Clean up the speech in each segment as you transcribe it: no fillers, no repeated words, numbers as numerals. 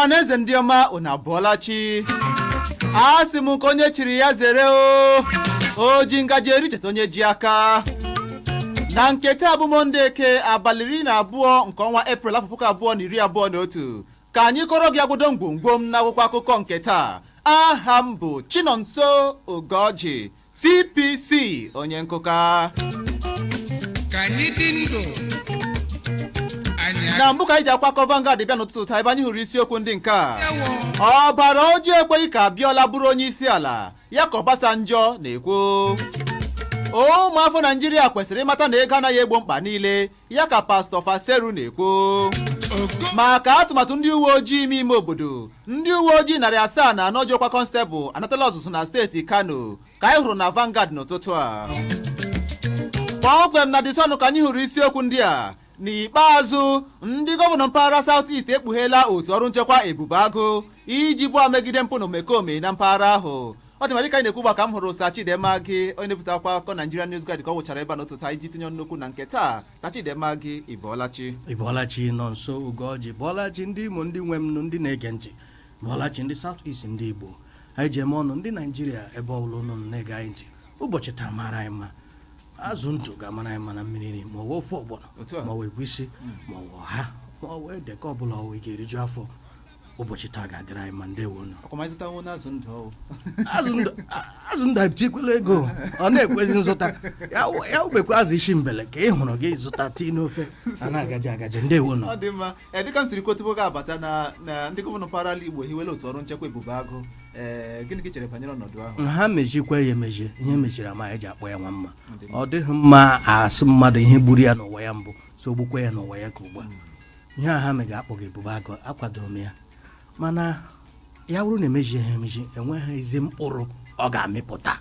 Ọhaneze ndị ọma, unu abụọla chi. A sị m nke onye chiri ya zere. O ji ngaji eri, cheta onye ji aka. Na nke taa bụ Mọnde, Eke, abalị 12 nke ọnwa Eprel, afọ 2021, ka anyị kọrọ gị agwụdo ngwongwo m n'akwụkwọ akụkọ nke taa. Aha m bụ Chinonso Ugoji, CPC, onye nkụka. Ka anyị dị ndụ anyị. Na mbụ ka anyị ji akwakọ Vanguard bịa n'ụtụtụ taa, ebe anyị hụrụ isiokwu ndị nke a: Ewo! Ọbara ojii ekweghị ka Abiola bụrụ onye isi ala ya, ka Obasanjo na-ekwu. Ụmụafọ Naijiria kwesịrị ịmata na ego anaghị egbo mkpa niile, ya ka Pastọ Faseru na-ekwu. Oko. Maka atụmatụ ndị uwe ojii ime ime obodo, ndị uwe ojii 704 ji ọkwa constable anatala ọzụzụ na steeti Kano, ka anyị hụrụ na Vanguard n'ụtụtụ a. Kpọmkwem na The Sun ka anyị hụrụ isiokwu ndị a. N'ikpeazụ, ndị gọvanọ mpaghara South East ekpugheela otu ọrụ nchekwa Ebube Agụ iji gbaa megide mpụ na omekome na mpaghara ahụ. Ọ dị ma, dịka anyị na-ekwu gba ka m hụrụ Sachidema gị, onye na-ebute akwa akụkọ Nigerian News Guide, ka ọ wụchara ebe a n'ụtụtụ taa iji tinye nnukwu na nke taa. Sachidema gị, ịbọọlachi. Ịbọọlachi nọ nso Ugoji, bọọlachi ndị Imo, ndị nwe m nụ, ndị na-ege ntị, bọọlachi ndị South East, ndị Igbo anyị ji eme ọnụ, ndị Naijiria, ebe ọbụla unu nọ na-ege anyị ntị. Ụbọchị taa mara anyị mma. Azụ ndụ ga-amara anyị mma na mmiri nri, ma ọ bụ ofe ọgbọnọ, Otu a. ma ọ bụ egusi, ma ọ bụ ọha, ma ọ bụ ede, ka ọbụla ọ ị ga-eriju afọ. Ụbọchị taa ga-adịrị anyị mma. Ndewo nụ. Ọkwa ma ịzụta nwo n'azụ ndụ ọwụ. Azụ ndụ, azụ ndụ etikwela ego, ọ na-ekwezi nzụta ya. Ya wubekwa azụ isi mbele ka ị hụrụ gị zụta tii n'ofe a na-agaji agaji. Ndewo nụ. Ọ dị mma. Ee, dịka m siri kwuo tupu gị abata, na ndị gọvanọ mpaghara ala Igbo hiwela otu ọrụ nchekwa Ebube Agụ. Ee, gịnị ka ị chere banyere ọnọdụ ahụ? Ha mejikwa ya emeji, ihe mechiri ama eji akpọ ya nwa mma. Ọ dịghị mma asị mmadụ ihe gburu ya n'ụwa ya mbụ, so gbukwa ya n'ụwa ya ka ugbu a. Ihe a ha mega akpọghị Ebube Agụ, akwadoro m ya, mana ya bụrụ na emeji ha emeji, enweghị ezi mkpụrụ ọ ga-amịpụta.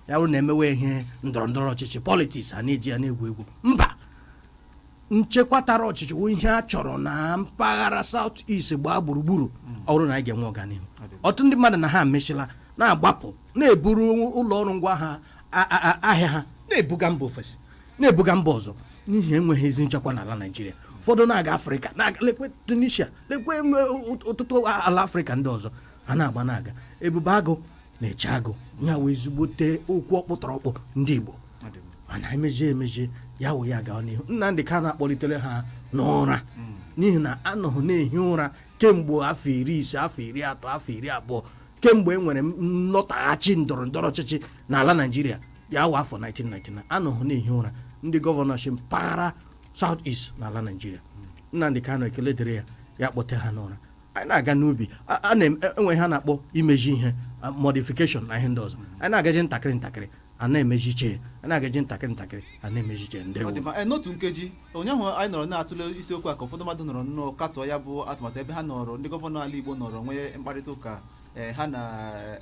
Ya bụrụ na emewe ihe ndọrọ ndọrọ ọchịchị, politics, a na-eji ya na-egwu egwu, mba. Nchekwa tara ọchịchị wụ ihe a chọrọ na mpaghara South East gbaa gburugburu. Ọ bụrụ na anyị ga-enwe ọganihu, ọtụtụ ndị mmadụ na ha emechila na-agbapụ, na-eburu ụlọ ọrụ ngwa ha, ahịa ha, na-ebuga mba ofesi, na-ebuga mba ọzọ, n'ihi enweghị ezi nchekwa n'ala Naijiria. Ụfọdụ na-aga Afrịka, na-aga lekwe Tunisia, lekwe ọtụtụ ala Afrịka ndị ọzọ ha na-agba na-aga. Ebube Agụ na-eche agụ ya wee ezigbote okwu ọkpụtọrọkpụ ndị Igbo, mana emezie emezie ya wụ ya gaa n'ihu. Nnamdị Kanu akpọlitere ha n'ụra, n'ihi na anọghị na-ehi ụra kemgbe afọ 50, afọ 30, afọ 20, kemgbe e nwere nnọtaghachi ndọrọ ndọrọ ọchịchị n'ala Naijiria, ya wụ afọ 1999. Anọghị na-ehi ụra ndị gọvanọship mpaghara South East n'ala Naijiria. Nnamdị Kanu, ekele dịrị ya, ya kpọte ha n'ụra. Anyị na-aga n'ubi, a na-enwe ihe a na-akpọ imeji ihe, modification na ihe ndị ọzọ. Anyị na-agaji ntakịrị ntakịrị, a na-emeji iche, a na-agaji ntakịrị ntakịrị, a na-emeji iche. Ọ Ndewo. dị mma. Ee, n'otu nkeji, ụnyaahụ anyị nọrọ na-atụle isiokwu a, ka ụfọdụ mmadụ nọrọ nnọọ katọọ ya bụ atụmatụ, ebe ha nọrọ, ndị gọvanọ ala Igbo nọrọ nwee mkparịta ụka ha na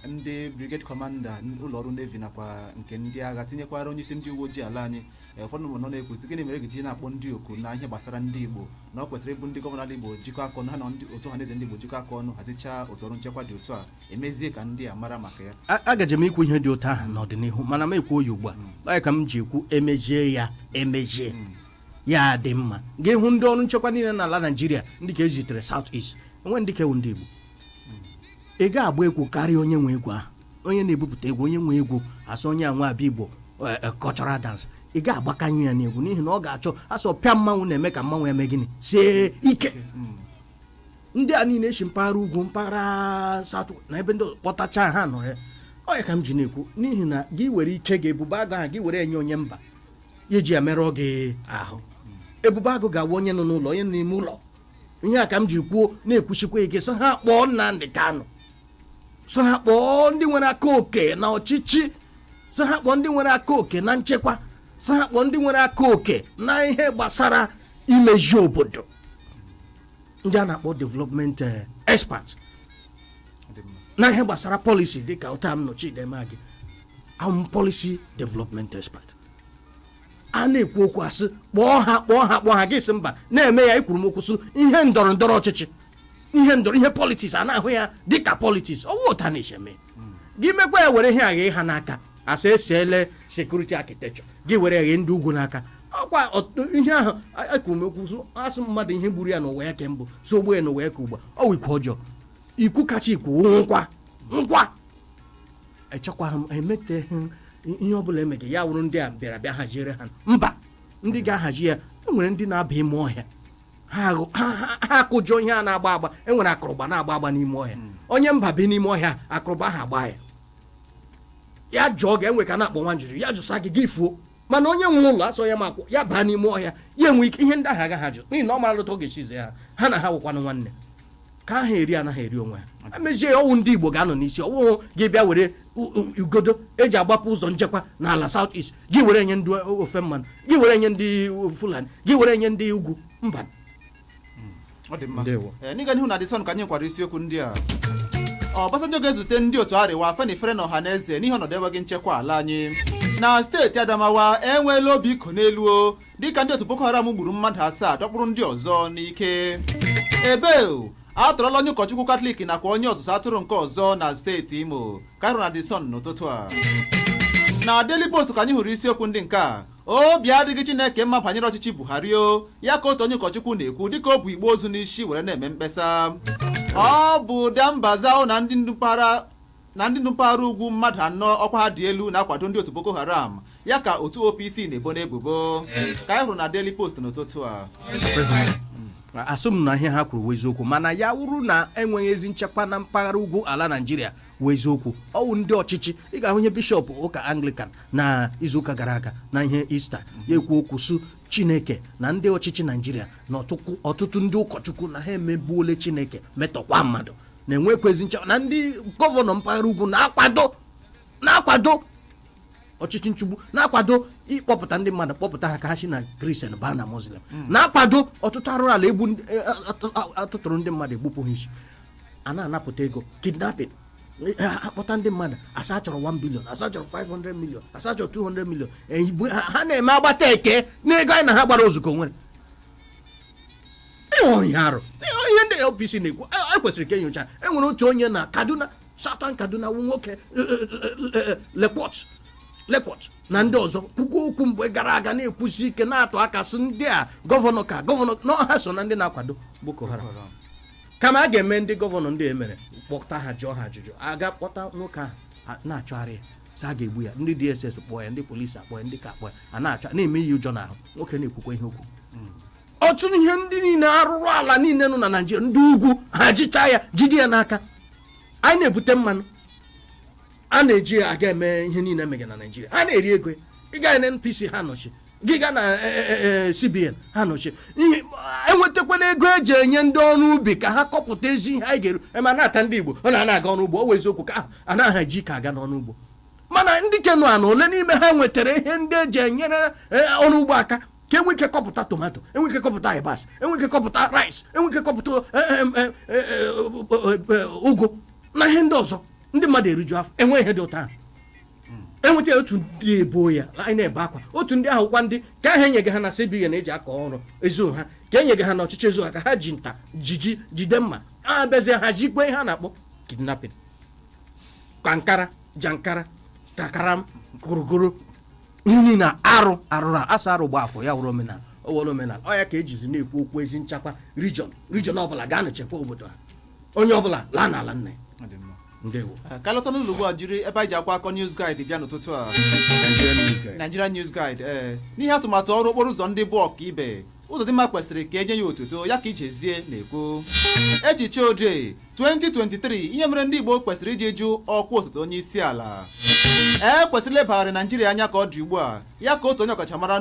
ndị brigade commander ụlọ ọrụ Navy nakwa nke ndị agha, tinyekwara onye isi ndị uwe ojii ala anyị. Ụfọdụ nọ na-ekwuzi, gịnị mere eji na-akpọ ndị oku na ihe gbasara ndị Igbo, na ọ kwesịrị ịbụ ndị gọvanọ ala Igbo jikọ aka ọnụ, ha na ndị otu Ọhaneze ndị Igbo jikọ aka ọnụ, hazichaa otu ọrụ nchekwa dị otu a, emezie ka ndị a mara maka ya. Agaje m ikwu ihe dị otu ahụ n'ọdịnihu, mana m ekwuo ya ugbu a. Ọ ya ka m ji ekwu emejie ya, emejie ya dị mma. Gị hụ ndị ọrụ nchekwa niile n'ala Naijiria, ndị ka ezitere South East, enwe ndị kewu ndị Igbo. Ị ga-agba egwu karịa onye nwe egwu ahụ, onye na-ebupụta egwu, onye nwe egwu, asị onye anwe abịa Igbo cultural dance, ị ga-agbakanye ya n'egwu, n'ihi na ọ ga-achọ asọ pịa mmanwụ na-eme ka mmanwụ eme gịnị, sie ike. Ndị a niile esi mpaghara ugwu, mpaghara South na ebe ndị ọzọ kpọtacha ha nọ ya. Ọ ya ka m ji na-ekwu, n'ihi na gị were ike gị, Ebube Agụ ahụ, gị were enye onye mba ya eji ya merụọ gị ahụ. Ebube Agụ ga-awụ onye nọ n'ụlọ, onye nọ n'ime ụlọ. Ihe a ka m ji kwuo, na-ekwuchikwa ike, sị ha kpọọ Nnamdị Kanụ, sị ha kpọọ ndị nwere aka oke na ọchịchị, sị ha kpọọ ndị nwere aka oke na nchekwa, sị ha kpọọ ndị nwere aka oke na ihe gbasara imezi obodo, ndị a na-akpọ development expert Dị mma. na ihe gbasara policy, dịka ụta m nọ Chidema gị, am policy development expert. A na-ekwu okwu, asị kpọọ ha, kpọọ ha, kpọọ ha, gị sị mba, na-eme ya. Ikwuru m okwu sị ihe ndọrọ ndọrọ ọchịchị, ihe ndọrọ, ihe politics, a na-ahụ ya dịka politics. Ọwụ ụta na eme gị mekwa ya, were ihe agha ha n'aka, asị esiele security architecture, gị were ghe ndị ugwu n'aka. Ọkwa ihe ahụ ekwuru m okwu sị asị mmadụ ihe gburu ya n'ụwa ya kembụ, so ogbu ya n'ụwa ya ka ugbu a. Ọ wụ ikwu ọjọọ. Ikwu kacha ikwu nkwa nkwa echekwaghị m emeteghị ihe ọbụla emeghị ya wụrụ ndị a bịara bịa haziere ha. Mba, ndị ga-ahazi ya, enwere ndị na-aba ime ọhịa, ha akụjọ ihe a na-agba agba. Enwere akụrụgba na-agba agba n'ime ọhịa. Onye mba bi n'ime ọhịa, akụrụgba ahụ agba ya, ya jụọ gị enwe ka na-akpọ nwa njụjụ ya jụsa gị, gị fuo. Mana onye nwe ụlọ asọ ya ma akwụ ya baa n'ime ọhịa, ya enwe ike ihe ndị ahụ agaghị ajụ, n'ihi na ọ mara lụta oge chizie ha, ha na ha wụkwanụ nwanne ka ha eri anaghị eri onwe ha. Emezie, ọwụ ndị Igbo ga-anọ n'isi ọwụhụ. Gị bịa were ugodo eji agbapụ ụzọ nchekwa n'ala South East, gị were nye ndị ofe mmanụ, gị were nye ndị Fulani, gị were nye ndị ugwu. Mba. Ọ dị mma. Ndewo. Ee, n'ịga n'ihu na The Sun ka anyị nkwara isiokwu ndị a: Obasanjo ga-ezute ndị otu Arewa, Afenifere na Ọhaneze n'ihe ọnọdụ enweghị nchekwa ala anyị. Na steeti Adamawa, enweela obi iko n'elu o dịka ndị otu Boko Haram gburu mmadụ 7, dọkpụrụ ndị ọzọ n'ike. Ebe atọrọla onye ụkọchukwu Katọlik nakwa onye ọzụzụ atụrụ nke ọzọ na steeti Imo, ka anyị hụrụ na The Sun n'ụtụtụ a. Na Daily Post ka anyị hụrụ isiokwu ndị nke a: obi adịghị Chineke mma banyere ọchịchị Buhari o, ya ka otu onye ụkọchukwu na-ekwu dịka o bu igbe ozu n'isi were na-eme mkpesa. Ọ bụ Dambazau na ndị ndu mpaghara ugwu mmadụ anọ ọkwa ha dị elu na-akwado ndị otu Boko Haram, ya ka otu OPC na-ebo n'ebubo, ka anyị hụrụ na Daily Post n'ụtụtụ a. Asụ m na ihe ha kwuru wụ eziokwu, mana ya wụrụ na enweghị ezi nchekwa na mpaghara ugwu ala Naijiria wụ eziokwu, ọwụ ndị ọchịchị. Ị ga-ahụ ihe bishọp ụka Anglican na izuụka gara aga na ihe Ista ya ekwu okwu su Chineke na ndị ọchịchị Naijiria na ọtụtụ ndị ụkọchukwu na ha emegbuole Chineke, metọkwa mmadụ, na-enwekwa ezi nchekwa, na ndị gọvanọ mpaghara ugwu na-akwado ọchịchị nchugbu, na-akwado ịkpọpụta ndị mmadụ, kpọpụta ha ka ha si na Kristian baa na Muslim, na-akwado ọtụtụ arụrụ ala, egbu atụtụrụ ndị mmadụ, egbupụ ha isi, a na-anapụta ego, kidnapping, akpọta ndị mmadụ, asa chọrọ 1 billion, asa chọrọ 500 million, asa chọrọ 200 million. Ha na-eme agbata eke n'ego anyị na ha gbara ozugbo. Nwere ịhụ ihe arụ, ihe ndị LPC na-ekwu, e kwesịrị ka enyocha. E nwere otu onye na Kaduna, Southern Kaduna, wu nwoke Lekwot Lekwot na ndị ọzọ kwukwu okwu mgbe gara aga, na-ekwusi ike, na-atụ aka sị ndị a gọvanọ ka gọvanọ na ha so na ndị na-akwado Boko Haram. Kama a ga-eme ndị gọvanọ ndị emere kpọta ha, jụọ ha ajụjụ, aga kpọta nwoke ahụ na-achọgharị ya, sị a ga-egbu ya. Ndị DSS kpọọ ya, ndị polisi akpọ ya, ndị ka akpọ ya, a na-achọ, na-eme ihe ụjọ n'ahụ. Nwoke na-ekwukwa ihe okwu. Ọtụtụ ihe ndị niile arụrụ ala niile nọ na Naijiria, ndị ugwu ha jichaa ya, jide ya n'aka. Anyị na-ebute mmanụ a na-eji ya aga eme ihe niile emege na Naijiria, ha na-eri ego ya. Ị gaa na NPC, ha nọchi gị, gaa na CBN, ha nọchi ihe. Enwetakwana ego eji enye ndị ọrụ ubi ka ha kọpụta ezi ihe anyị ga-eru ema na-ata. Ndị Igbo ọ na-ana aga ọrụ ugbo, ọ wụ eziokwu ka ahụ anaghị eji ike aga n'ọrụ ugbo, mana ndị kenu ana ole n'ime ha nwetara ihe ndị eji enyere ọrụ ugbo aka ka enwe ike kọpụta tomato, enwe ike kọpụta yabasị, enwe ike kọpụta rice, enwe ike kọpụta ụgụ na ihe ndị ọzọ ndị mmadụ eriju afọ? Enwe ihe dị ụtọ ahụ enweta otu ndị ebo ya anyị na-ebe akwa. Otu ndị ahụ kwa ndị ka ahụ enyeghị ha na CBN eji akọ ọrụ ezu ha, ka enyeghị ha n'ọchịchị ezu ha, ka ha ji nta jiji jide mma a bịazie ha jikwe ihe a na-akpọ kidnapping, kankara, jankara, takaram, gụrụgụrụ, ihe niile arụ arụrụ asa arụ gba afọ ya wụrụ omenala, o were omenala ọ ya ka ejizi na-ekwu okwu ezi nchekwa region. Region ọbụla ga-anọ chekwa obodo ha, onye ọbụla laa n'ala nna ya. Ọ dị mma. Ndewo. Ka lọta n'ụlọ ugbu a, jiri ebe anyị ji akwa akọ News Guide bịa n'ụtụtụ a, Nigerian News Guide. Ee, n'ihe atụmatụ ọrụ okporo ụzọ ndị bụ ọkaibe, Ụzọdịmma kwesịrị ka enye ya otuto, ya ka Ijezie na-ekwu. Echiche ode 2023, ihe mere ndị Igbo kwesịrị iji jụ ọkwa osote onye isi ala. E kwesịrị ilebagharị Naijiria anya ka ọ dị ugbu a, ya ka otu onye ọkachamara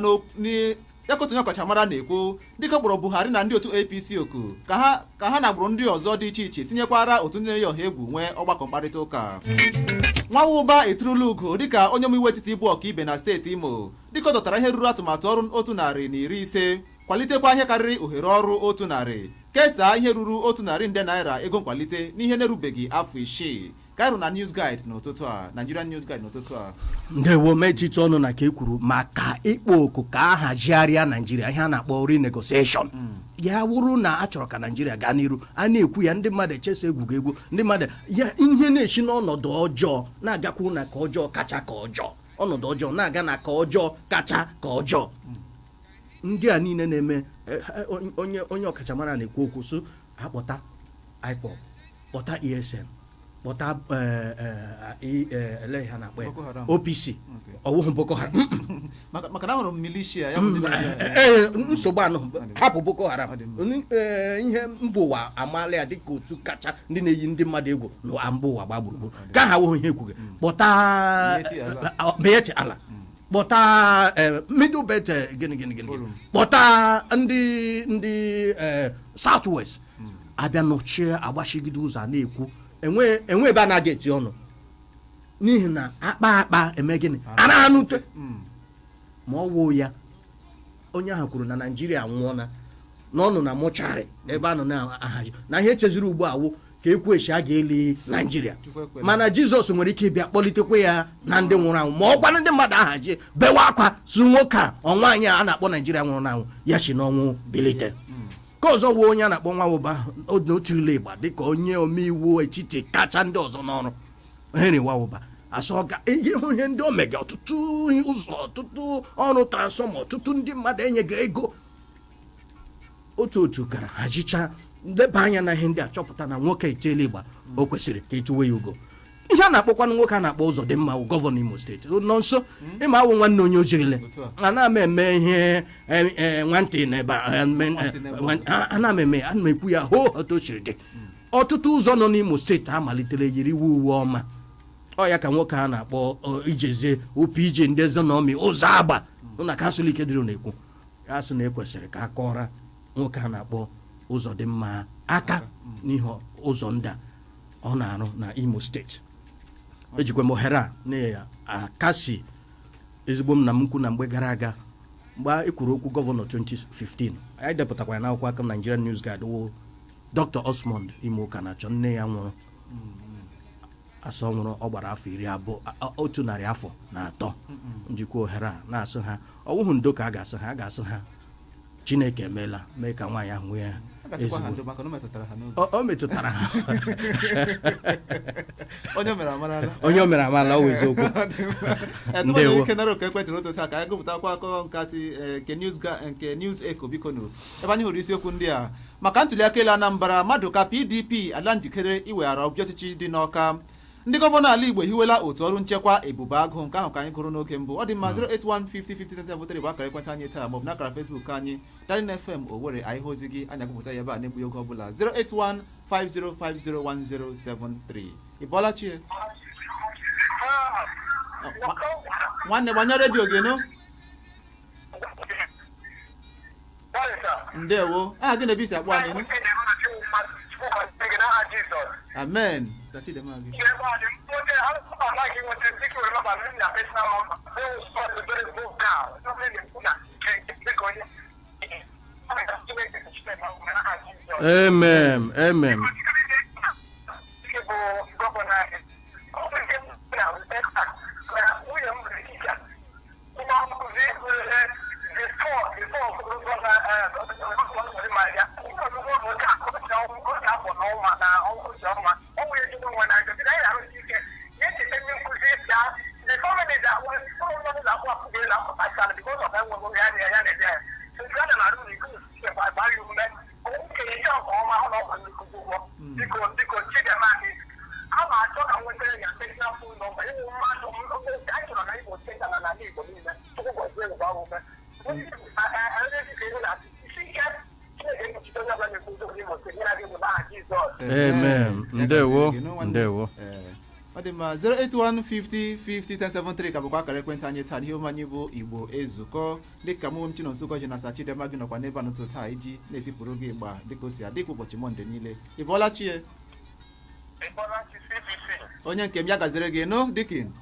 ya ka otu onye ọkachamara na-ekwu, dịka ọ kpọrọ Buhari na ndị otu APC oku ka ha na agbụrụ ndị ọzọ dị iche iche tinyekwara otu ndị na-eyi ọha egwu nwee ọgbakọ mkparịta ụka. Nwawụba eturula ugo dịka onye omeiwu etiti bụ ọkaibe na steeti Imo, dịka ọ dọtara ihe ruru atụmatụ ọrụ 150, kwalitekwa ihe karịrị ohere ọrụ 100, kesaa ihe ruru 100 nde naira ego nkwalite n'ihe na-erubeghị afọ 6, ka anyị hụrụ na News Guide n'ụtụtụ a, Nigerian News Guide n'ụtụtụ a. Ndewo. Mechite ọnụ na ka e kwuru maka ịkpọ oku ka a hazigharịa Naijiria, ihe a na-akpọ renegotiation. Ya wụrụ na a chọrọ ka Naijiria gaa n'iru, a na-ekwu ya, ndị mmadụ echesa egwugo egwu, ndị mmadụ ya ihe na-esi n'ọnọdụ ọjọọ na-agakwu na ka ọjọọ kacha ka ọjọọ, ọnọdụ ọjọọ na-aga na ka ọjọọ kacha ka ọjọọ. Ndị a niile na-eme onye ọkachamara na-ekwu okwu so akpọta IPOB, kpọta Kpọta ESN, kpọta ele ha na-akpọ ya? Boko Haram. OPC. Okay. Ọwụhụ Boko Haram. Maka na ahụrụ m militia ya bụ ndị na-eme. Ee, nsogbu anụ hapụ Boko Haram. Ọ dị mma. Ihe mba ụwa amaala ya dịka otu kacha ndị na-eyi ndị mmadụ egwu n'ụwa mba ụwa gbaa gburugburu ka ha wụhụ ihe ekwughị. Kpọta Miyetti Allah. Miyetti Allah, kpọta Middle Belt, gịnị gịnị gịnị, Forum. kpọta ndị South West abịa nọchie agbachigide ụzọ a na-ekwu enwe ebe a na-aga eti ọnụ n'ihi na akpa akpa eme gịnị a na-anụ ute ma ọ wụ ya. Onye ahụ kwuru na Naijiria nwụọna n'ọnụ na mortuary n'ebe a nọ na-ahazi na ihe echeziri ugbu a wụ ka ekwu echi a ga-eli Naijiria. Chukwu ekwela. Mana Jizọs nwere ike ịbịa kpọlitekwa ya na ndị nwụrụ anwụ, ma ọ gwanụ ndị mmadụ ahazie bewe akwa si nwoke a ọnwa anyị a na-akpọ Naijiria nwụrụ n'anwụ ya si n'ọnwụ bilite. Ka ọzọ wuo onye a na-akpọ Nwawụba n'otu ile ịgba dịka onye omeiwu etiti kacha ndị ọzọ n'ọrụ, Henry Nwawụba asọ ga ihe hụ ihe ndị o mega, ọtụtụ ụzọ, ọtụtụ ọrụ transformer, ọtụtụ ndị mmadụ enyeghị ego. Otu gara hazicha leba anya na ihe ndị a, chọpụta na nwoke etiela ịgba, o kwesịrị ka etuwe ya ugo. Ihe a na-akpọkwanụ nwoke a na-akpọ ụzọ dị mma wụ gọvanọ Imo Steeti nọ nso ịma awụ nwanne onye ojirile. Otu a. Ana m eme ihe nwantị n'ebe a, Nwantị n'ebe ana m eme, ana m ekwu ya hoo otu o siri dị. Ọtụtụ ụzọ nọ n'Imo Steeti amalitela yiri iwe uwe ọma. Ọ ya ka nwoke a na-akpọ Ijezie OPJ ndị Ezonomi ụzọ agba nọ na kansụl Ikeduru na-ekwu ya sị na ekwesịrị ka a kọọra nwoke a na-akpọ ụzọ dị mma aka n'ihe ụzọ ndị a ọ na-arụ na Imo Steeti. Ejikwa m ohere a na-akasi ezigbo m na m kwu na mgbe gara aga, mgbe e kwuru okwu gọvanọ 2015, anyị depụtakwara n'akwụkwọ aka Nigerian News Guide wụ Dr. Osmond Imoka na-achọ nne ya nwụrụ asọ nwụrụ ọ gbara afọ 20 103. Njikwa ohere a na-asụ ha ọwụhụ ndo ka a ga-asụ ha, a ga-asụ ha Chineke emeela mee ka nwaanyị ahụ nwee A ga-asịkwa ha ezigbo ndo maka na o metụtara ha n'obi. O metụtara ha. Onye mere amarala. Onye o mere amala, ọ wụ eziokwu. Ndewo. Ndewo. Ike nara oke ekwentị n'otu taa ka anyị gụpụtakwa akụkọ nkasị nke news nke News Echo. Biko nụ, ebe anyị hụrụ isiokwu ndị a maka ntụliaka elu Anambra, Maduka PDP ala njikere iweghara ọbịa ọchịchị dị n'Ọka, ndị gọvanọ ala Igbo hiwela otu ọrụ nchekwa Ebube Agụ. Nke ahụ ka anyị gụrụ n'oge mbụ. Ọ dị mma. 08150501073 bụ akara ekwentị anyị taa, maọbụ n'akara Facebook anyị, Darling FM Owerri. Anyị hụ ozi gị, anyị agụpụta ya ebe a na-egbughị oge ọbụla. 08150501073. Ị bọọla chie nwanne, gbanye redio gị nụ. Ndewo, aha gị na ebe isi akpọ anyị nụ? Amen. Tachidema gị. Amen, amen. Bụ gọvanọ anyị, ọ bụ nke m na nwunye m bụ teacher ụmụ nkụzi before gọvanọ ma ya oge afọ n'ọnwa na otu ọnwa ọ nwere ezigbo nwa na nkụzi anyị na-arụsi ike na-echeta ndị nkụzi ya. The family ụlọ akwụ akwụ apụtachala because of enweghị ya na ya na-ede ya so a na-arụ n'ikuku gbara ya ume okenye nke ọma hụ na ọ kwara nnukwu ụgwọ. Biko, biko, Chidema, a na-achọ ka nwetara ya personal phone number ịwụ mmadụ anyị chọrọ na Igbo Steeti na n'ala Igbo niile. Chukwu gọzie ụba ume onye dịka ihu na isi ike. Chineke ekpuchite onye ọbụla na-ekwu eziokwu n'Imo Steeti nyere gị bụ n'aha Jizọs. Amen. Ndewo, ndewo. Ee, ọ dị mma. 08150501073 ka bụkwa akara ekwentị anyị taa. N'ihe omume anyị bụ Igbo Ezukọ, dịka mụ Chinonso Ugorji na Sachidema gị nọkwa n'ebe a n'ụtụtụ taa iji na-etipụrụ gị ịgba dịka o si adị kwa ụbọchị Mọnde niile. Ị bọọla chie? Ịkpọlachi CBC. Onye nke m, ya gaziri gị nụ dikin.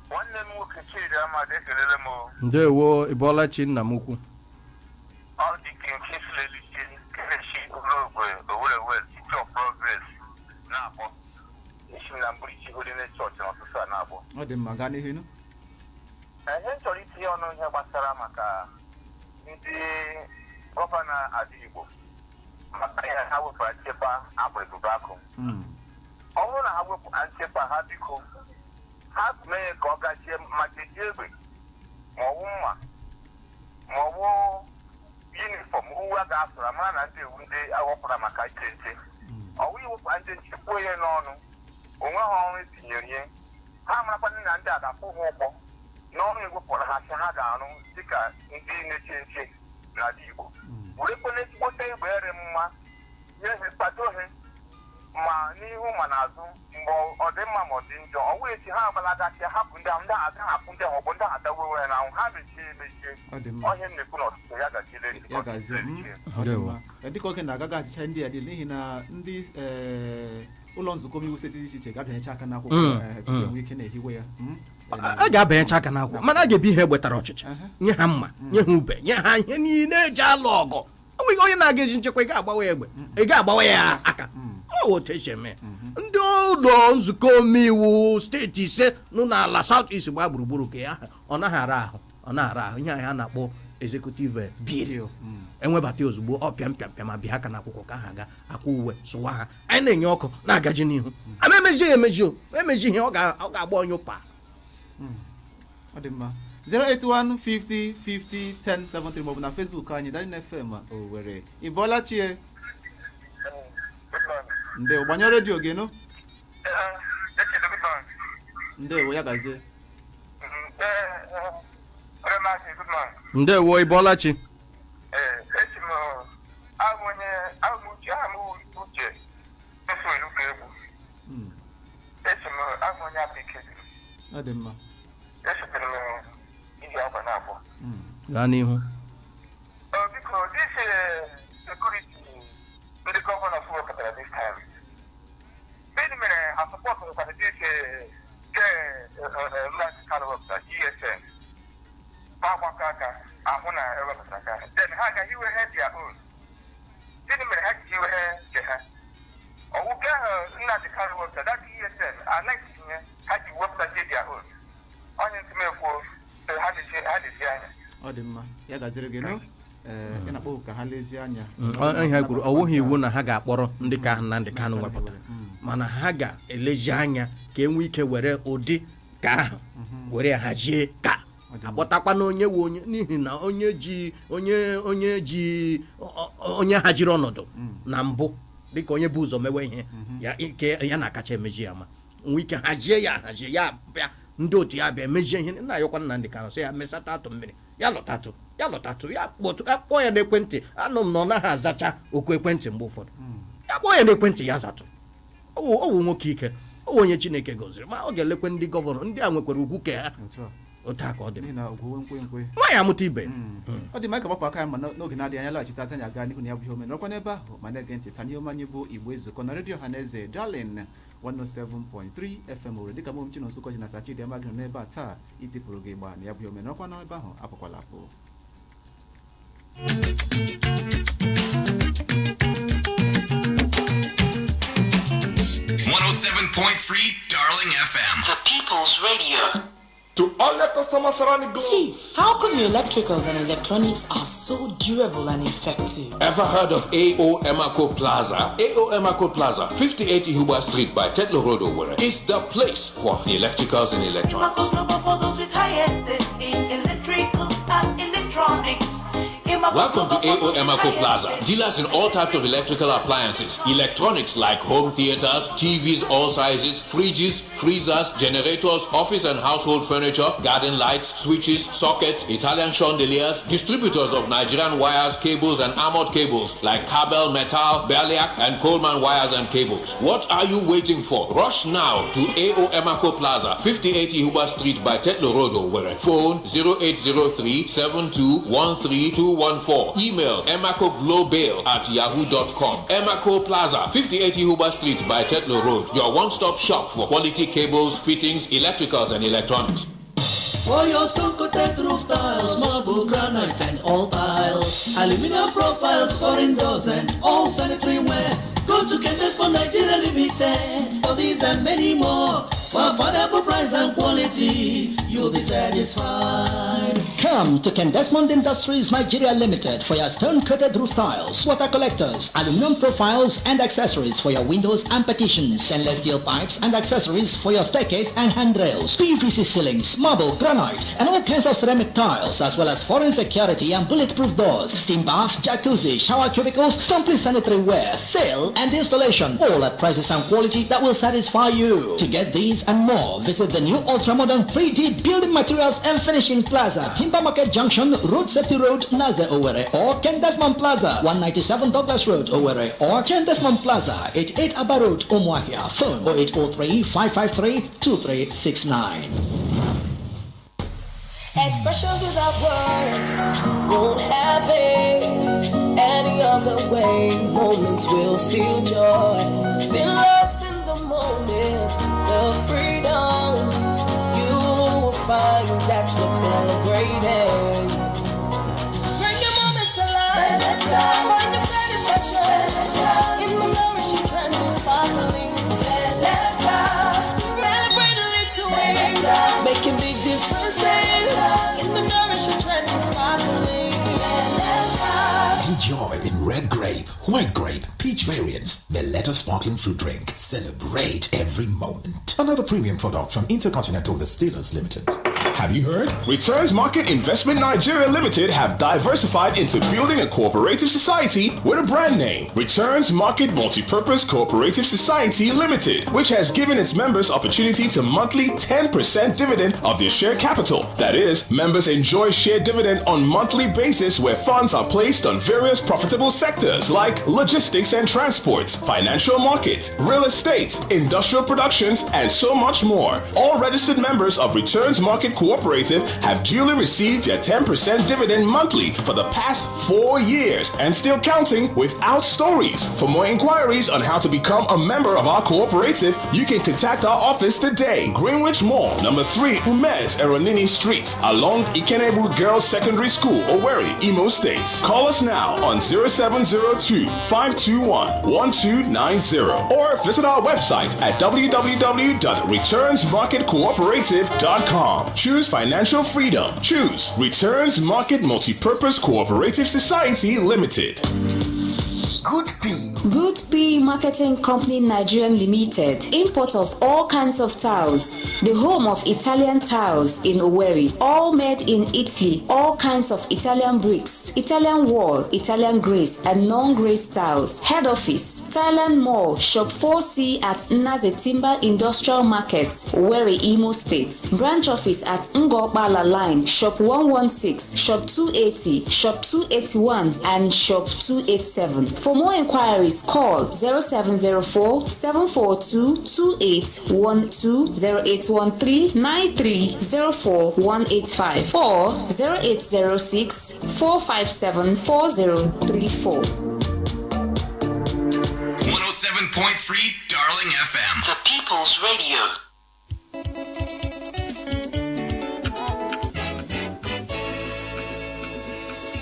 Nwanne m nwoke Chidi Amadi, ekelele m o. Ndewo, ịbọọla chi nna m ukwu. Ọ dị ka nke silelichi kerechi Urogwe Owerri West, City of Progress na-akpọ isi na Mbụrichi Holiness Church n'ọtụtụ a na-akpọ. Ọ dị mma, gaa n'ihu nụ. Ihe m chọrọ itinye ọnụ ihe gbasara maka ndị gọvanọ ala Igbo maka ihe ha wepụrụ nchekwa akpọ Ebube Akụ. Ọ bụrụ na ha wepụ nchekwa ha, biko ha mee ka ọ gachie maka eji egbe ma ọ bụ mma ma ọ bụ uniform uwe a ga-asụrụ amara na ndị iwu ndị aghọpụra maka iche nche. Ọwụ iwepụ ndị nche kwuo ya n'ọnụ onwe ha ọrụ etinyere ihe ha marakwana na ndị a ga-akwụ ha ụgwọ n'ọrụ ewepụrụ ha sị ha ga-arụ dịka ndị na-eche nche n'ala Igbo, werekwana ezigbote egbe ere mma nye ha, kwado ha ma n'ihu ma n'azụ mgbe ọ dị mma ma ọ dị njọ. Ọ wee echi ha agbalagachi hapụ ndị ahụ, ndị ahụ agaghị akwụ ndị ahụ ụgwọ, ndị ahụ adawe onwe ha n'anwụ, ha mechie emechie. Ọ dị mma. Ọhịa m na-ekwu n'ọtụtụ ya gachile. Ya gazie. Ọ dị mma. Dịka oge na-agaga achịcha ndị a dị n'ihi na ndị ụlọ nzukọ omeiwu steeti dị iche iche ga-abịanyecha aka n'akwụkwọ tupu enwe ike na-ehiwe ya. A ga-abanyecha aka n'akwụkwọ, mana a ga-ebi ihe gbetara ọchịchị, nye ha mma, nye ha ube, nye ha ihe niile eji alụ ọgụ. O nweghị onye na-aga ezi nchekwa, ị ga-agbawa ya egbe, ị ga-agbawa ya aka. Ọ wụ otu esi eme ya. Ndị ụlọ nzukọ omeiwu steeti 5 nọ n'ala South East gbaa gburugburu ka ya, ọ naghị ara ahụ, ọ na-ara ahụ ihe ahụ a na-akpọ executive bill. Bill. Enwebata ozugbo, ọ pịam pịam pịam, abịa aka n'akwụkwọ ka ha ga akwa uwe sụwa ha. Anyị na-enye ọkụ na-agaji n'ihu ama emeji ya emeji, o emeji ihe ọ ga-agba onye ụpa. Ọ dị mma. 081 50 50 10 73 maọbụ na Facebook anyị, Darling FM Owerri. Ị bọọla chie? Ndewo. Gbanyụọ redio gị nụ. Ndewo, ya gazie. Ndewo, ị bọọla chi? Esi m abụ onye abụ m Uche, aha m Uche efu eluka egwu. Esi m abụ onye Apike. Ọ dị mma. Esitere m iji akwa na-abụọ. Gaa n'ihu. Biko, this security ndị governor wepụtara this time, gịnị mere ha support nwekwara this ke Nnamdi Kanu wepụtara ESN, ha agbakọ aka ahụ na ewepụtara ka then ha agaghị iwe ha their own? Gịnị mere ha ji iwe ha nke ha? Ọwụ ke ahụ Nnamdi Kanu wepụtara, that ESN anaghị tinye, ha ji wepụtazie their own? Onye ntị m ekwuo, ha na-esi anya. Ọ dị mma, ya gaziri gị nụ. Ee, ị na-akpọ ka ha lezie anya. Ihe ha kwuru, ọ wụghị iwu na ha ga-akpọrọ ndị ka ahụ Nnamdị Kanụ wepụta, mana ha ga-elezi anya ka e nwee ike were ụdị ka ahụ were ya hazie ka akpọtakwa na onye wu onye, n'ihi na onye ji onye ji onye haziri ọnọdụ na mbụ, dịka onye bụ ụzọ mewe ihe ya, ike ya na-akacha emeji ya, ma nwee ike hazie ya, hazie ya, bịa ndị otu ya bịa mezie ihe. Nna ayọkwa Nnamdị Kanụ sị ya mesata atụ mmiri, ya lọtatụ, ya lọtatụ, ya kpọtụ, ya kpọọ ya n'ekwentị. Anụ m na ọ naghị azacha okwu ekwentị mgbe ụfọdụ. Ya kpọọ ya n'ekwentị, ya zatụ. Ọwụ nwoke ike, ọwụ onye Chineke gọziri, ma ọ ga-elekwe ndị governor ndị a nwekwara ugwu ke ha. Otu a. Otu a ka ọ dị. N'ihi na ugwu nkwe nkwe. Nwaanyị amụta ibe. Ọ dị mma, ka gbapụ aka ya ma n'oge na-adịghị anya laghachite azụ, anyị aga n'ihu na ya bụ ihe ome. Nọrọkwa n'ebe ahụ ma na-ege ntị taa n'ihe ọma anyị bụ Igbo Ezukọ na redio Ọhaneze Darling 107.3 FM Owerri. Dịka mụ Chinonso Kọji na Sachidiama gị nọ n'ebe a taa itipụrụ gị ịgba na ya bụ ihe ome. Nọrọkwa n'ebe ahụ, apụkwala apụ. 107.3 Darling FM. The People's Radio. To all your customers around the globe. Chief, how come your electricals and electronics are so durable and effective? Ever heard of AO Emako Plaza? AO Emako Plaza, 58 Ihuba Street by Tetlow Road, Owerri, is the place for the electricals and electronics. Global for those with highest taste in electrical and electronics. Welcome to AO Emako Plaza. Dealers in all types of electrical appliances, electronics like home theaters, TVs all sizes, fridges, freezers, generators, office and household furniture, garden lights, switches, sockets, Italian chandeliers, distributors of Nigerian wires, cables and armored cables like Kabel Metal, Berliak and Coleman wires and cables. What are you waiting for? Rush now to AO Emako Plaza, 58 Ihuba Street by Tetlow Road, Owerri. Phone 0803 7213 214. Email emacoglobal@yahoo.com. Emako Plaza, 58 Ihuba Street by Tetlow Road. Your one-stop shop for quality cables, fittings, electricals and electronics. For your stone coated roof tiles, marble, granite, and all tiles, aluminum profiles for indoors and all sanitary ware. Go to Kendes for Nigeria Limited for these and many more. For affordable price and quality, you'll be satisfied. Come to Ken Desmond Industries Nigeria Limited for your stone-coated roof tiles, water collectors, aluminum profiles and accessories for your windows and partitions, stainless steel pipes and accessories for your staircase and handrails, PVC ceilings, marble, granite, and all kinds of ceramic tiles, as well as foreign security and bulletproof doors, steam bath, jacuzzi, shower cubicles, complete sanitary ware, sale and installation, all at prices and quality that will satisfy you. To get these and more, visit the new ultra-modern 3D Building Materials and Finishing Plaza, Timber Market Junction, Road Safety Road, Naze, Owerri, or Ken Desmond Plaza, 197 Douglas Road, Owerri, or Ken Desmond Plaza, 88 Aba Road, Umuahia. Phone 0803 553 2369. Expressions without words won't have it any other way. Moments will feel joy. Been lost in the moment, the freedom you will find, that's what celebrating. Bring your moment to life. Find your satisfaction in the nourishing trend and sparkling. Celebrate a little way, making big differences in the nourishing trend and sparkling. Enjoy in red grape, white grape, peach variants, Veleta sparkling fruit drink. Celebrate every moment. Another premium product from Intercontinental Distillers Limited. Have you heard? Returns Market Investment Nigeria Limited have diversified into building a cooperative society with a brand name, Returns Market Multipurpose Cooperative Society Limited, which has given its members opportunity to monthly 10% dividend of their share capital. That is, members enjoy share dividend on monthly basis where funds are placed on various profitable sectors like logistics and transports, financial markets, real estate, industrial productions, and so much more. All registered members of Returns Market Cooperative have duly received their 10% dividend monthly for the past 4 years and still counting without stories. For more inquiries on how to become a member of our cooperative, you can contact our office today. Greenwich Mall, number 3, Umez Eronini Street, along Ikenebu Girls Secondary School, Owerri, Imo State. Call us now on 0702 521 1290 or visit our website at www.returnsmarketcooperative.com. Choose financial freedom. Choose Returns Market Multipurpose Cooperative Society Limited. Good P. Good P Marketing Company Nigerian Limited, import of all kinds of tiles, the home of Italian tiles in Owerri, all made in Italy, all kinds of Italian bricks, Italian wall, Italian grace, and non-grace tiles. Head office, Thailand Mall, Shop 4C at Naze Timber Industrial Market, Owerri, Imo State. Branch office at Ngokpala Line, Shop 116, Shop 280, Shop 281, and Shop 287. For more inquiries, call 0704 742 2812, 0813 9304 185 or 0806 457 4034. 107.3 Darling FM. The People's Radio.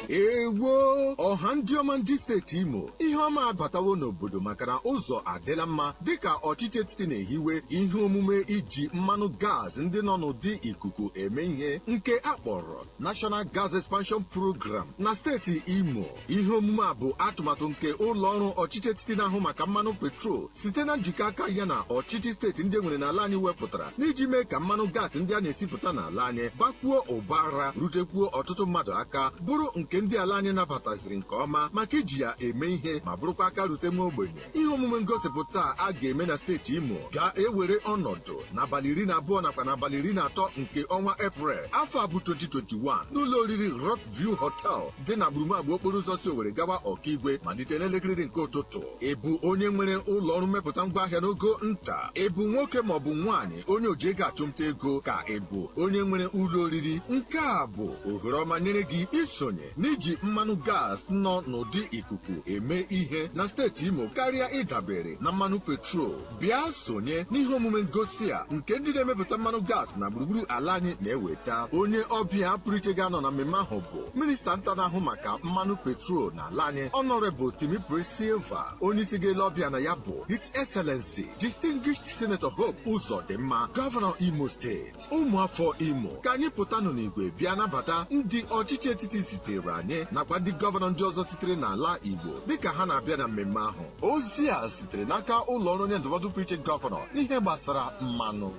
Ewo ọha ndị ọma, ndị steeti Imo, ihe ọma abatawo n'obodo maka na ụzọ adịla mma dịka ọchịchị etiti na-ehiwe ihe omume iji mmanụ gas ndị nọ n'ụdị ikuku eme ihe nke a kpọrọ National Gas Expansion Program na steeti Imo. Ihe omume a bụ atụmatụ nke ụlọ ọrụ ọchịchị etiti na-ahụ maka mmanụ petrol site na njikọ aka ya na ọchịchị steeti ndị enwere n'ala anyị wepụtara n'iji mee ka mmanụ gas ndị a na-esipụta n'ala anyị bakwuo ụbara, rutekwuo ọtụtụ mmadụ aka, bụrụ nke ndị ala anyị nabataziri nke ọma maka iji ya eme ihe, ma bụrụkwa aka rute nwa ogbenye. Ihe omume ngosipụta a ga-eme na steeti Imo ga-ewere ọnọdụ n'abalị 12 nakwa n'abalị 13 nke ọnwa Eprel afọ a bụ 2021 n'ụlọ oriri Rock View Hotel dị na gburugburu okporo ụzọ si Owerri gawa Ọkaigwe, malite n'elekere nke ụtụtụ. Ịbụ onye nwere ụlọ ọrụ mmepụta ngwaahịa n'ogo nta, ịbụ nwoke maọbụ nwaanyị onye oji ego achụmnta ego, ka ịbụ onye nwere ụlọ oriri, nke a bụ ohere ọma nyere gị isonye n'iji mmanụ gas. gas nọ n'ụdị ikuku eme ihe na steeti Imo karịa ịdabere na mmanụ petrol. Bịa sonye n'ihe omume ngosi a nke ndị na-emepụta mmanụ gas na gburugburu ala anyị na-eweta. Onye ọbịa pụrụ iche ga-anọ na mmemme ahụ bụ minista nta na-ahụ maka mmanụ petrol n'ala anyị, Honorable Timipre Silva. Onye isi ga-ele ọbịa na ya bụ His Excellency Distinguished Senator Hope Uzodimma, Gọvanọ Imo Steeti. Ụmụafọ Imo, ka anyị pụtanụ n'igwe bịa nabata ndị ọchịchị etiti zitere anyị nakwa ndị gọvanọ ndị ọzọ sitere n'ala Igbo dịka ha na-abịa na mmemme ahụ. Ozi a sitere n'aka ụlọ ọrụ onye ndụmọdụ pụrụ iche gọvanọ n'ihe gbasara mmanụ.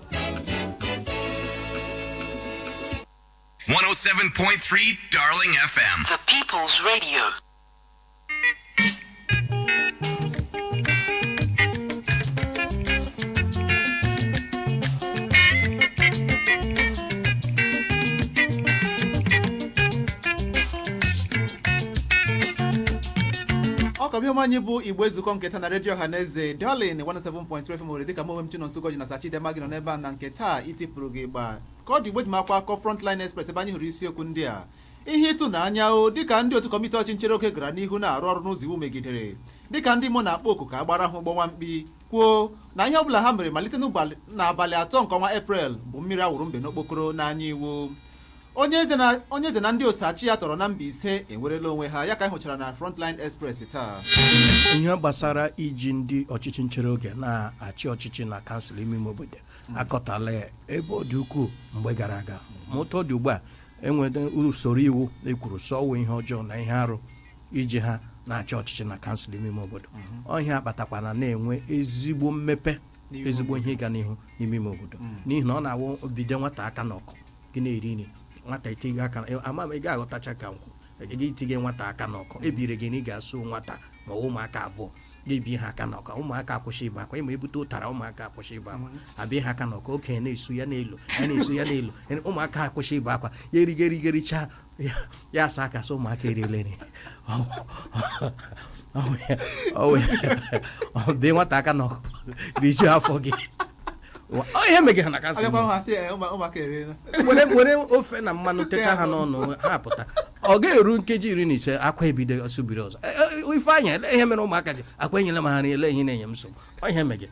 107.3 Darling FM. The People's Radio. Ọ ka bịa anyị bụ Igbo Ezukọ nke taa na redio Ọhaneze Darling 107.3 FM nwere dịka m onwe m Chinonso Goji na Sachidema gị nọ n'ebe a na nke taa itipụrụ gị gba ka ọ dị. Igbo ji m akwa akọ Frontline Express ebe anyị hụrụ isiokwu ndị a: ihe ịtụnanya o, dịka ndị otu kọmiti ọchị nchere oge gara n'ihu na-arụ ọrụ n'ụzọ iwu megidere, dịka ndị Imo na-akpọ oku ka a gbara ha ụgbọ nwamkpi, kwuo na ihe ọbụla ha mere malite n'abalị 3 nke ọnwa Eprel bụ mmiri awụrụ mbe n'okpokoro n'anya iwu. Onye eze na ndị osachi ya tọrọ na Mbaise enwerela onwe ha. Ya ka anyị hụchara na Frontline Express taa. Ihe gbasara iji ndị ọchịchị nchere oge na-achị ọchịchị na kansụl ime ime obodo akọtala ya ebe ọ dị ukwuu mgbe gara aga, ma otu ọ dị ugbu a, enwere usoro iwu ekwuru sọwụ ihe ọjọọ na ihe arụ iji ha na-achị ọchịchị na kansụl ime ime obodo. Ọhịa akpatakwana na-enwe ezigbo mmepe, ezigbo ihe ịga n'ihu n'ime ime obodo, n'ihi na ọ na-awụ bido nwata aka n'ọkụ gị na-eri nri, nwata etinye aka, ama m ị ga-aghọtacha ka nkwụ gị itinye nwata aka n'ọkụ ebire gị na ị ga-asụ nwata ma ọ ụmụaka abụọ ga-ebi ha aka n'ọkụ, ụmụaka akwụsị ịba akwa. Ịma ebute ụtara, ụmụaka akwụsị ịba akwa, abịa ha aka n'ọkụ, okenye na-esu ya n'elu, ya na-esu ya n'elu, ụmụaka akwụsị ịba akwa, ya erigericha ya asa aka sị ụmụaka eriele nri. Bee nwata aka n'ọkụ, rijuo afọ gị. Ọ ihe megị ha na kansụl. Abịakwa ha sị, ụmụaka eriela. Were ofe na mmanụ techa ha n'ọnụ, ha pụta, ọ ga-eru nkeji 15, akwa ebido ọsụbiri ọzọ. Ifeanyị, ele ihe mere ụmụaka ji akwa enyela m ha nri, ele ihe na-enye m nsogbu. Ọ ihe megị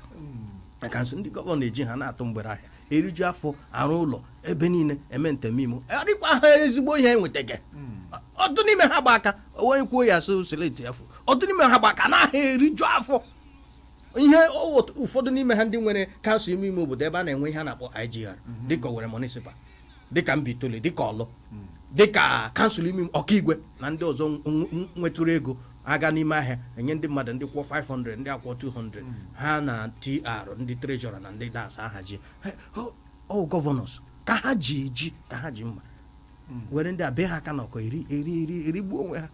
na kansụl. Ndị gọvanọ na-eji ha na-atụ mgbere ahịa, eriju afọ, arụ ụlọ ebe niile, eme ntemimo, adịkwa ha ezigbo ihe enwetaghị. Ọtụtụ n'ime ha gba aka, onye kwuo ya sị seleti afọ, ọtụtụ n'ime ha gba aka na eriju afọ. Ihe ụfọdụ n'ime ha ndị nwere kansụl ime ime obodo ebe a na-enwe ihe a na-akpọ IGR, dịka Owerri Municipal, dịka Mbaitoli, dịka Ọlụ, dịka kansụl ime Ọkaigwe na ndị ọzọ nwetụrụ ego aga n'ime ahịa enye ndị mmadụ, ndị kwụọ 500, ndị akwụọ 200, ha na TR, ndị treasurer na ndị das ahaji ọ governors ka ha ji ji ka ha ji mma were ndị a bee ha aka n'ọkọ, eri eri eri erigbuo onwe ha.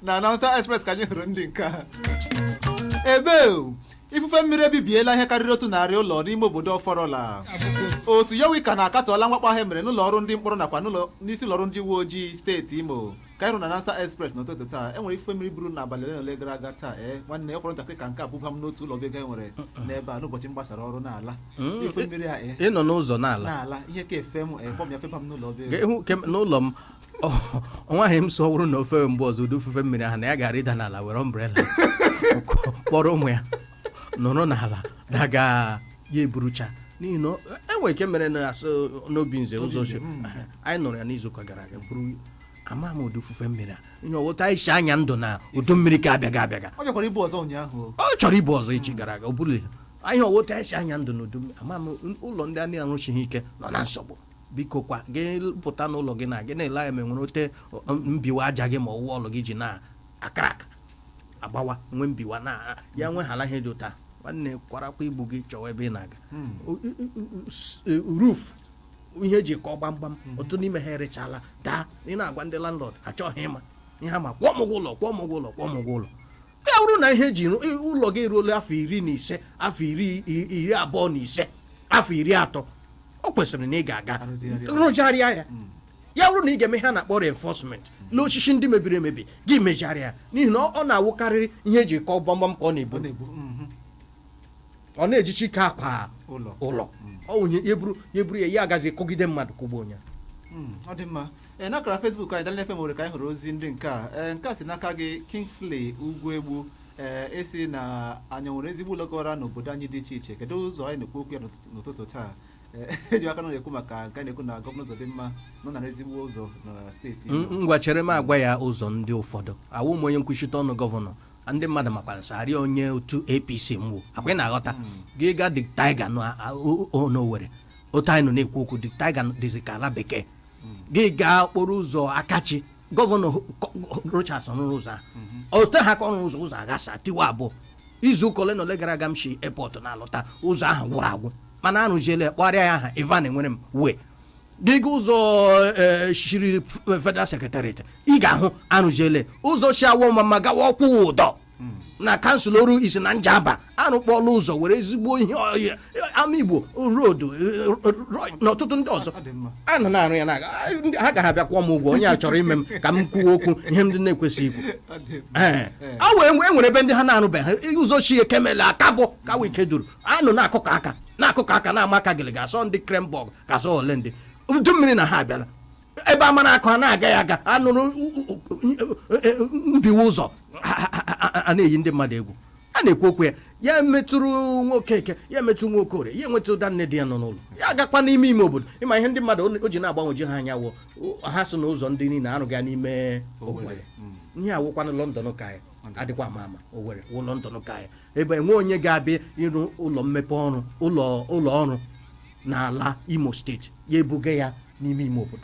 Na Announcer Express ka anyị hụrụ ndị nke a ebe ifufe mmiri ebibiela ihe karịrị 100 ụlọ n'ime obodo Ọfọrọla. Otu Yowika na-akatọọla mwakpo ahụ mere n'ụlọ ọrụ ndị mkpọrọ nakwa n'isi ụlọ ọrụ ndị uwe ojii steeti Imo, ka anyị hụrụ na Announcer Express n'ụtụtụ taa. E nwere ifufe mmiri buru n'abalị ole na ole gara aga taa. Ee nwanne, ọ fọrọ ntakịrị ka nke a buba m n'otu ụlọ ọba ego e nwere n'ebe a n'ụbọchị m gbasara ọrụ n'ala. Ifufe mmiri a ịnọ n'ụzọ n'ala. N'ala ihe ka efe m efọm ya feba m n'ụlọ ọba ego. Ga-ịhụ n'ụlọ m nwaanyị m sọ wụrụ na ofe mgbe ọzọ ụdị ofufe mmiri ahụ na ya gara ịda n'ala, were umbrella kpọrọ ụmụ ya nọrọ n'ala daga ya eburucha, n'ihi na enwere ike mere na asụ n'obi nze ụzọ ochie anyị nụrụ ya n'izuụka gara aga buru ama m ụdị ofufe mmiri a ihe ọwụta anyị si anya ndụ na udu mmiri ka abịaga abịaga. Ọ bịakwara ibu ọzọ ụnyaahụ. Ọ chọrọ ibu ọzọ echi gara aga, ọ bụrụ ihe ọwụta anyị si anya ndụ na udu mmiri. Ama m ụlọ ndị a na-arụchighị ike nọ na nsogbu. Biko kwa, gị pụta n'ụlọ gị na gị na-ele anya ma enwere ote mbiwa aja gị ma ọwụ ọlụ gị ji na akara aka agbawa nwee mbiwa na ya nweghala ihe dị ụta. Nwanne, kwarakwa ibu gị chọwa ebe ị na-aga. Roof ihe eji kọọ gbamgbam, ọtụtụ n'ime ha erechala daa. Ị na-agwa ndị landlord, achọghị ịma ihe ama, kwụọ m ụgwọ ụlọ, kwụọ m ụgwọ ụlọ, kwụọ m ụgwọ ụlọ. Ya bụrụ na ihe eji ụlọ gị eruola afọ 15, afọ 25, afọ 30, o kwesịrị na ị ga-aga rụgharịa ya. Ya bụrụ na ị ga-eme ihe a na-akpọ reinforcement lee osisi ndị mebiri emebi, gị mejigharịa ya, n'ihi na ọ na-awụkarịrị ihe eji kọọ gbamgbam ka ọ na-ebu, ọ na-ejichi ike akwa ụlọ ọ wụnye ya buru ya, ya agazi kụgide mmadụ, kụgbuo onye. Ọ dị mma. Ee, n'akara Facebook anyị, Darling FM nwere ka anyị hụrụ ozi ndị nke a. Ee, nke a si n'aka gị, Kingsley Ugwuegbu. Ee, esi na anyị nwere ezigbo ụlọ kọwara n'obodo anyị dị iche iche. Kedu ụzọ anyị na-ekwu okwu ya n'ụtụtụ taa? Ee, eji aka na na-ekwu maka nke anyị na-ekwu na Gọvanọ Uzodimma nọ na ezigbo ụzọ na steeti Imo. Ngwa, chere m agwa ya ụzọ ndị ụfọdụ. Awụ m onye nkwuchite ọnụ gọvanọ. Ndị mmadụ makwa nsarị onye otu APC mwụ akwa ị na-aghọta. Gị ga Dick Tiger n'Owerri, otu anyị nọ na-ekwu okwu, Dick Tiger dịzi ka ala bekee. Gị gaa okporo ụzọ Akachi, Gọvanọ Rochas rụrụ ụzọ ahụ. Ote ha ka ọrụ ụzọ aghasa tiwa abụọ. Izu ụka ole na ole gara aga, m si airport na-alọta, ụzọ ahụ gwụrụ agwụ, mana arụziela ya, kpọgharịa ya aha Ivan enwere m wee gịga ụzọ shiri Federal Secretariat. Ị ga-ahụ arụziele ụzọ si awọ mama gawa ọkwụ ụdọ na kansụl oru isi na Njaba. Arụkpọọla ụzọ were ezigbo ihe ama Igbo Road na ọtụtụ ndị ọzọ a nọ na-arụ ya na ha gara abịa kwụọ m ụgwọ. Onye a chọrọ ime m ka m kwuo okwu ihe ndị na-ekwesịghị ikwu. Ee, a wee e nwere ebe ndị ha na-arụbeghị ụzọ chi ekemele akabụ kawa ike duru anụ na-akụkọ aka na-akụkọ aka na-ama aka gịlịga asọ ndị Krembọg ka asọ ole ndị udu mmiri na ha abịala ebe amara akụ a na-agaghị aga anụrụ mbiwa ụzọ a na-eyi ndị mmadụ egwu. A na-ekwu okwu ya, ya metụrụ nwoke eke, ya metụ nwa okorie, ya enweta ụda nne di ya nọ n'ụlọ, ya agakwa n'ime ime obodo. Ịma ihe ndị mmadụ o ji na-agbanweji ha anya wụ ha sị na ụzọ ndị niile arụga n'ime Owerri. Ihe awụkwanụ London ka anyị adịkwa ama ama. Owerri wụ London ka anyị, ebe enwe onye ga-abịa ịrụ ụlọ mmepe ọrụ, ụlọ ọrụ n'ala Imo Steeti, ya ebuga ya n'ime ime obodo,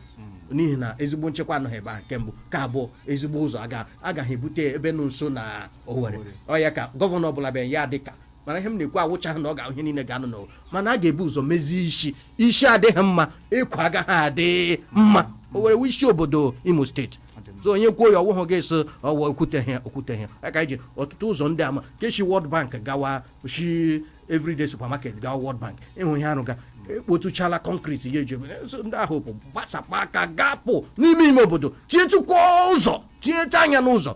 n'ihi na ezigbo nchekwa anọghị ebe ahụ nke mbụ. Ka abụọ, ezigbo ụzọ agaghị ebute ebe nọ nso na Owerri. Ọ ya ka gọvanọ ọbụla bịara ya dị ka. Mana ihe m na-ekwu awụchaghị na ọ ga ihe niile ga-anọ n'Owerri, mana a ga-ebu ụzọ mezie isi. Isi adịghị mma, ekwo agaghị adị mma. Owerri wụ isi obodo Imo Steeti. So onye kwuo ya, ọwụhụ gị sị ọwụ okwuteghị okwuteghị aka iji ọtụtụ ụzọ ndị ama ka esi World Bank gawa, shi Everyday Supermarket gawa World Bank, ịhụ ihe arụga, ekpotuchala concrete ya eji so ndị ahụ bụ gbasapụ aka gapụ n'ime ime obodo, tinyetụkwa ụzọ, tinyeta anya n'ụzọ.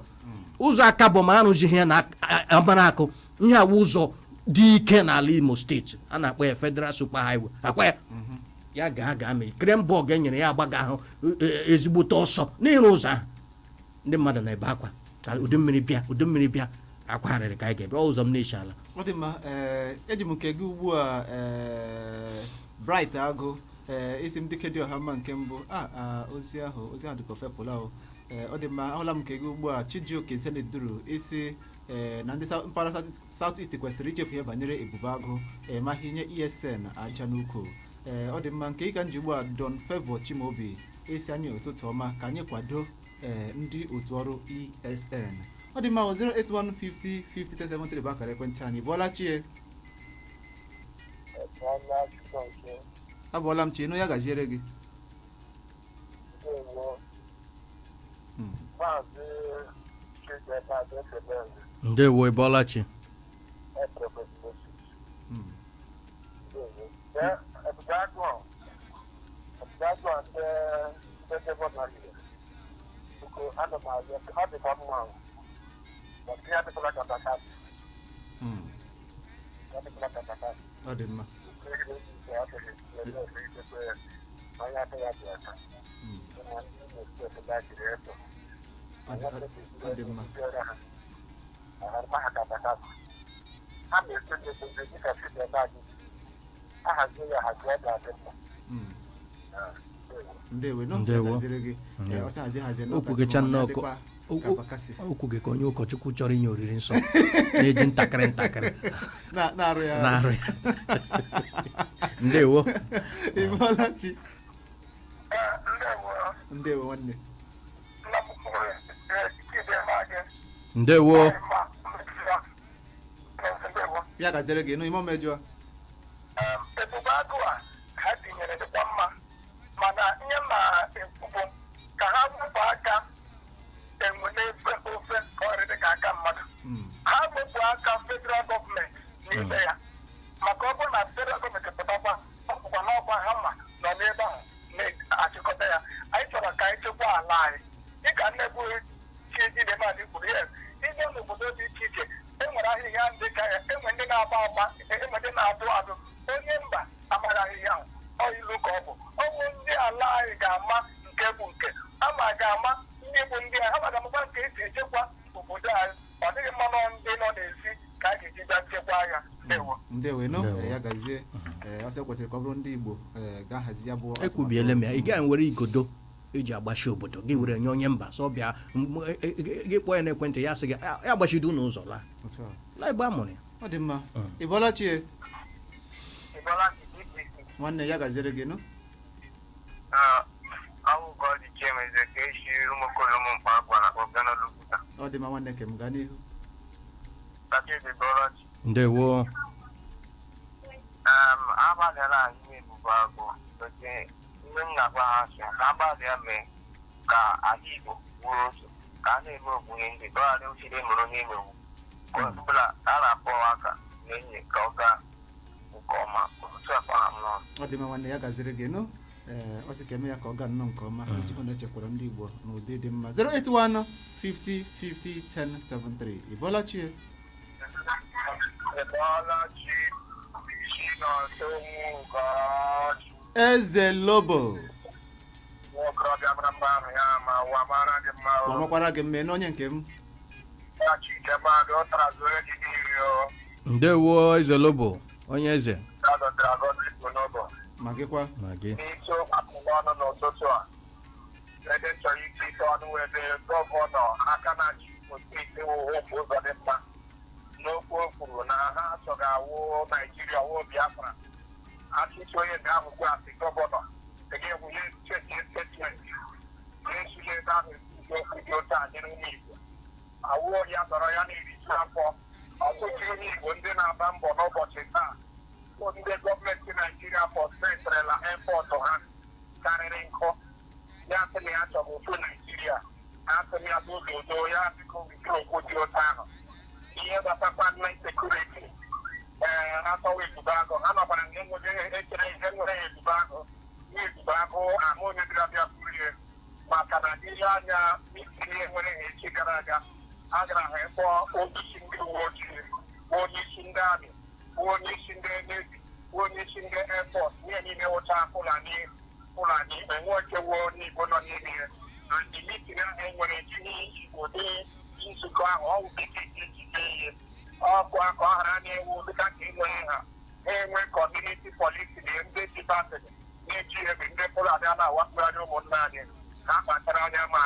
Ụzọ aka bụ ma arụzighị ya na amara akụ. Ihe awụ ụzọ dị ike n'ala Imo Steeti a na-akpọ ya Federal Super Highway. Akwa ya ya gaa gaa mee Krembọg e nyere ya agbaga ahụ ezigbote ọsọ n'ịrụ ụzọ ahụ. Ndị mmadụ na-ebe akwa ka udu mmiri bịa, udu mmiri bịa, akwa arịrị ka anyị ga-ebe. Ọ ụzọ m na-eshi ala. Ọ dị mma. Ee, eji m nke gị ugbu a. Ee, Bright Agụ, ee, isi m dike dị ọha mma nke mbụ a ozi ahụ dịka ofepụla o. Ee, ọ dị mma, ahụla m nke gị ugbu a. Chijioke Zeneduru, isi ee na ndị mpaghara South East kwesịrị ichefu ihe banyere Ebube Agụ, ee, ma hinye ESN aja n'ukwu. Ee, ọ dị mma. Nke ịka nji ugbu a, Don Favour Chimaobi, isi anyị ụtụtụ ọma, ka anyị kwado ee ndị otu ọrụ ESN. Ọ dị mma. 08150 50 bụ akara ekwentị anyị. Bụọla chie, abụọla m chi nụ, ya gaziere gị. Ndewo. Maazị Chidebe Ekele. Ndewo, ịbọọla chi. Prophet Moses. Ndewo. Ebube agụ a nke gọvanọ nyere. Biko, ana m arịọ, ọ dịkwa mma ahụ. But ihe adịkwala ka bakasị. Ihe adịkwala ka bakasị. Ọ dị mma. Onye aka ya dị aka. Ịma ndị Imo Steeti lachiri eto. Ọ dị mma. Ha na-ekpe ekpe dịka Chidebe anyị ahazie ya ahazie, ọ ga-adị mma. Ndewo nụ. Ndewo. Ya gaziere gị. Ee, ọ sị hazie hazie na ọ Okwugecha ka dị mma, nnọọ ọ dịkwa ka bakasị. Okwu gị ka onye ụkọchukwu chọrọ inye oriri nsọ na-eji ntakịrị ntakịrị na-arụ ya. Na-arụ ya. Ndewo. Ị bọọla chi. Ndewo nwanne. Ndewo. Ya gaziere gị nụ, ime omejọ. Ebube agụ a ha tinyere dịkwa mma, mana ihe m na-ekwu bụ ka ha wepụ aka enwe n'efe ofe ka ọ dị ka aka mmadụ. Ha wepụ aka federal gọọmenti n'ime ya, maka ọ bụrụ na federal gọọmenti pụtakwa, ọ bụkwa n'ọkwa ha ma nọ n'ebe ahụ na-achịkọta ya. Anyị chọrọ ka anyị chekwaa ala anyị dịka nnekwu Chidimmadụ kwuru. Yes, ịbịa n'obodo dị iche iche, e nwere ahịhịa ndị ka ya, enwe ndị na-agba agba, enwe ndị na-adụ adụ. Onye mba amaghị ahịhịa ahụ, ọ ilu ka ọ bụ. Ọnwụ ndị ala anyị ga-ama nke bụ nke ama ga-ama ndị bụ ndị anyị, ha ga-amakwa nke esi echekwa obodo anyị. Ọ dịghị mma nọ ndị nọ n'ezi ka a ga-eji bịa chekwa ya. Ndewo. Ndewo nụ. Ya gazie. Ọsọ kwesịrị ka ọ bụrụ ndị Igbo ga-ahazi ya bụ atụmatụ. Ekwubiele m ya, ị gaghị were igodo eji agbachi obodo gị were nye onye mba sọ bịa gị kpọọ ya n'ekwentị, ya sị gị ya gbachido unu ụzọ laa. Otu a. Laa ebe a mụrụ ya. Ọ dị mma. Ị bọọla chi? Nwanne, ya gaziere gị nụ. Awụgọdị Chiemeze ka esi ụmụokolo ụmụmkpa gwara ọgana Luguta. Ọ dị mma, nwanne kem, gaa n'ihu. Kachidi Bọlachi. Ndewo. Agbalịala anyị Ebube Agụ ote ndị m na-agwa ha sị ka agbalịa mee ka ala Igbo wuru otu, ka a na-eme ogbunye ndị ka ọ ghara ochiri mụrụ onye emegbu, ka ọ bụla a na-akpọ aka na-enye ka ọ gaa nke ọma otu a kpara m n'ọnụ. Ọ dị mma, nwanne, ya gaziri gị nụ. Ee, ọ sị ka eme ya ka ọ gaa nnọọ nke ọma iji hụ na echekwara ndị Igbo n'ụdị dị mma. 081 50 50 1073. Ị bọọla chi? Bọlachi Chinonso Ugochi. Eze Lobo. Nwokorobịa mara mma ahụ ya ma ụwa mara gị mma o. Gwamakwara gị mme n'onye nke m. Ya Chike mmadụ ọ tara zoro gị n'ihi o. Ndewo, Eze Lobo, onye eze. Agọziri agọzi bụ n'ụbọ. Ma gịkwa. Ma gị. N'isiokwu akụkọ ọnụ n'ụtụtụ a, ebe m chọrọ iti ite ọnụ wee ebe gọvanọ aka na-achị Imo Steeti wụ Hope Uzodimma n'okwu o kwuru na ha achọghị awụ Naijiria wụ Biafra. Achịchị onye ga-ahụkwa asị gọvanọ ga-egwu ya cheki statement na-esuli ebe ahụ ekwuzi okwu dị otu a nyere ụmụ Igbo awụọ ya nọrọ ya na-eriju afọ. Ọtụtụ onye Igbo ndị na-agba mbọ n'ụbọchị taa bụ ndị gọọmenti Naijiria fọsmetrela airport ha karịrị nkụ. Ya sị na ya chọrọ ofu Naijiria, asị na ya bụ ụzọ udo ya dịka wikiri okwu dị otu ahụ. Ihe gbasakwa nna security, ee, atọwa Ebube Agụ ha nọkwara na enweghị echere ihe nwere ya. Ebube Agụ nwa Ebube Agụ ahụ onye bịara bịa buru ya maka na ile anya meeting enwere ha echi gara aga, a gara ha ịkpọ onyeisi ndị uwe ojii, onyeisi ndị army, onyeisi ndị navy, onyeisi ndị air force, ihe niile wụcha Fulani Fulani, enwekewo onye Igbo nọ n'ime ya. And the meeting ahụ enwere ejighị Igbo dị nzukọ ahụ, ọ wụ bekee ka eji mee ihe ọkụ aka ọ ghara na-ewu dịka ka enwere ha ha enwe community police na ndị ji batịrị na-eji egbe. Ndị Fulani a na-awakpugharị ụmụnna anyị, ha kpachara anya ma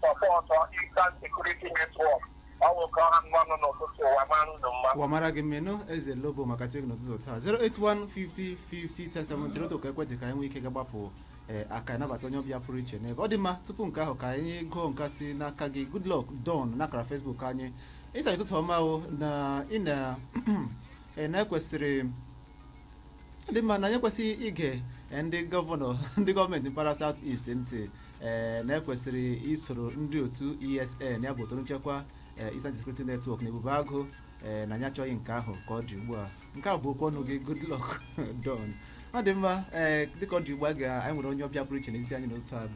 support Eastern Security Network. Ọ bụ ka ọha mmanụ n'ụtụtụ. Ụwa mara unu mma. Ụwa mara gị mmenụ, Eze Lobo, maka chi gị n'ụtụtụ taa. 081 50 50 1073 otu ka ekwentị ka anyị nwee ike ga-agbapụ aka nabata onye ọbịa pụrụ iche n'ebe ọ dị mma. Tupu nke ahụ, ka anyị gụọ nka si n'aka gị, Goodluck Don, n'akara Facebook anyị. Ịsa ụtụtụ ọma o na ị na na ekwesịrị dị mma na anyị ekwesịghị ige ndị gọvanọ, ndị gọọmenti mpaghara South East ntị, na ekwesịrị isoro ndị otu ESN, ya bụ otu nchekwa Eastern Security Network na Ebube Agụ, na anyị achọghị nke ahụ ka ọ dị ugbu a. Nke a bụ okwu ọnụ gị, Goodluck Don. Ọ dị mma. Ee, dịka ọ dị ugbu a, anyị nwere onye ọbịa pụrụ iche n'etiti anyị n'otu a.